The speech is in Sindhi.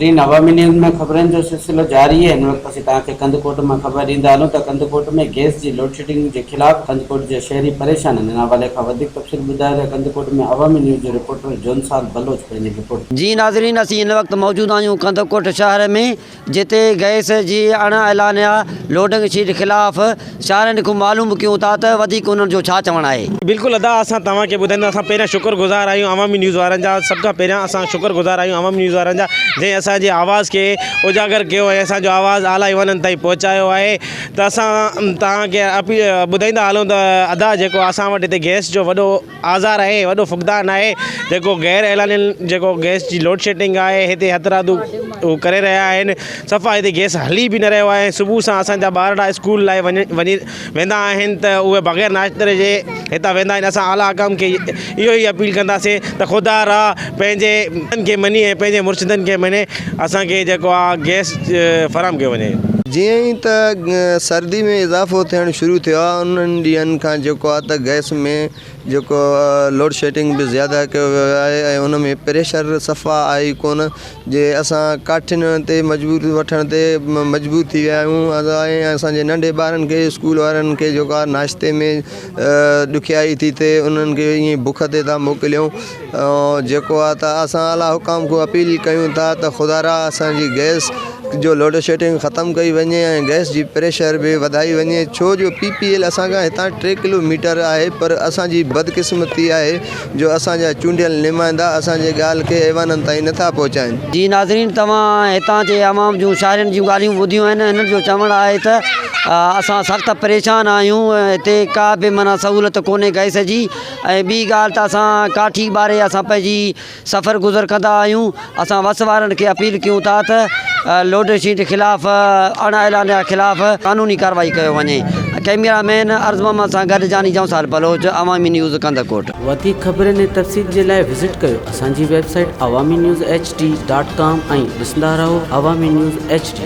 ناظرين عوامي نيوز ۾ خبرن جو سلسلو جاري آهي هن وقت اسين توهان کي ڪنڌڪوٽ مان خبر ڏيندا هلون ته ڪنڌڪوٽ ۾ گئس جي لوڊشيڊنگ جي خلاف ڪنڌڪوٽ جا شهري پريشان آهن ان حوالي کان وڌيڪ تفصيل ٻڌائي رهيو ڪنڌڪوٽ ۾ عوامي نيوز جو رپورٽر جونسال بلوچ پنهنجي رپورٽ. جي ناظرين اسين هن وقت موجود آهيون ڪنڌڪوٽ شهر ۾ جتي گئس جي اڻ اعلانيا لوڊنگ شيڊ خلاف شهرين کان معلوم ڪيون ٿا ته وڌيڪ انهن جو ڇا چوڻ آهي. بلڪل ادا اسان توهان کي ٻڌائيندا اسان پهريان شڪر گذار آهيون عوامي نيوز وارن جا سڀ کان پهريان اسان شڪر گذار آهيون عوامي نيوز وارن جا جنهن اسان جي آواز کي اجاگر ڪيو ۽ اسان جو آواز اعليٰ ايوانن تائين پهچايو آهي ته اسان توهان کي ٻڌائيندا هلون ته ادا جيڪو اسان وٽ هتي گئس جو وڏو آزار آهي وڏو فقدان آهي جيڪو غير اعلانيل جيڪو گئس جي لوڊ شيڊنگ آهي هتي هٿرادو هو ڪري رهيا آهن صفا هتي گئس هلي به نه رهيو آهي صبح سان اسان جا ٻارڙا اسڪول لاء وڃي وڃي ويندا آهن ته اهي بغير ناشتي جي هتان ويندا آهن اسان اعليٰ حڪام کي اهو ئي اپيل ڪنداسين ته خدا را پنهنجي کي مڃي ۽ پنهنجي مرشدن کي مڃي اسان کي جيڪو آهي گئس فراهم ڪيو وڃي. جيئن ئي ته سردي ۾ اضافو ٿيڻ شروع ٿيو آهي انهن ڏينهن کان جيڪو آهي ته گئس ۾ جيڪو لوڊ شيڊنگ به زياده ڪيو ويو آهي ۽ ان ۾ پريشر صفا آهي ئي ڪونه جي اسان ڪاٺين تي مجبور وٺڻ تي مجبور ٿي ويا آهيون ۽ اسان جي ننڍي ٻارن کي اسڪول وارن کي جيڪو آهي ناشتي ۾ ڏکيائي ٿي ٿئي انهن کي ائين بک تي ٿا موڪليون جيڪو آ ته اسان اعليٰ حڪام کان اپيل ڪيون ٿا ته خدارا اسان جي گئس جو لوڊشيڊنگ ختم ڪئي وڃي ۽ گئس جي پريشر به وڌائي وڃي ڇو جو پي پي ايل اسان کان هتان ٽي ڪلو ميٽر آهي پر اسان جي بدقسمتي آهي جو اسان جا چونڊيل نمائندا اسان جي ڳالهه کي ايوانن تائين نٿا پهچائين. جي ناظرين توهان هتان جي عوام جون شاعرن جون ڳالهيون ٻڌيون آهن هنن جو چوڻ آهي ته اسان سخت پريشان آهيون هتي ڪا به معنيٰ سهولت ڪونهي گئس جي ۽ ٻي ڳالهه ته اسان ڪاٺي ٻاري اسان پنهنجي سفر گذر ڪندا آهيون اسان وس وارن کي اپيل ڪيون ٿا ته لوڊ شيڊ خلاف اڻ اعلانيا خلاف قانوني ڪارروائي ڪيو وڃي ڪئميرا مين عرض محمد سان گڏ جاني جونسال بلوچ عوامي نيوز ڪنڌڪوٽ. وڌيڪ خبرن ۽ تفصيل جي لاء وزٽ ڪيو اسان جي website Awami news H D dot com ۽ ڏسندا رهو عوامي نيوز ايڇ ڊي.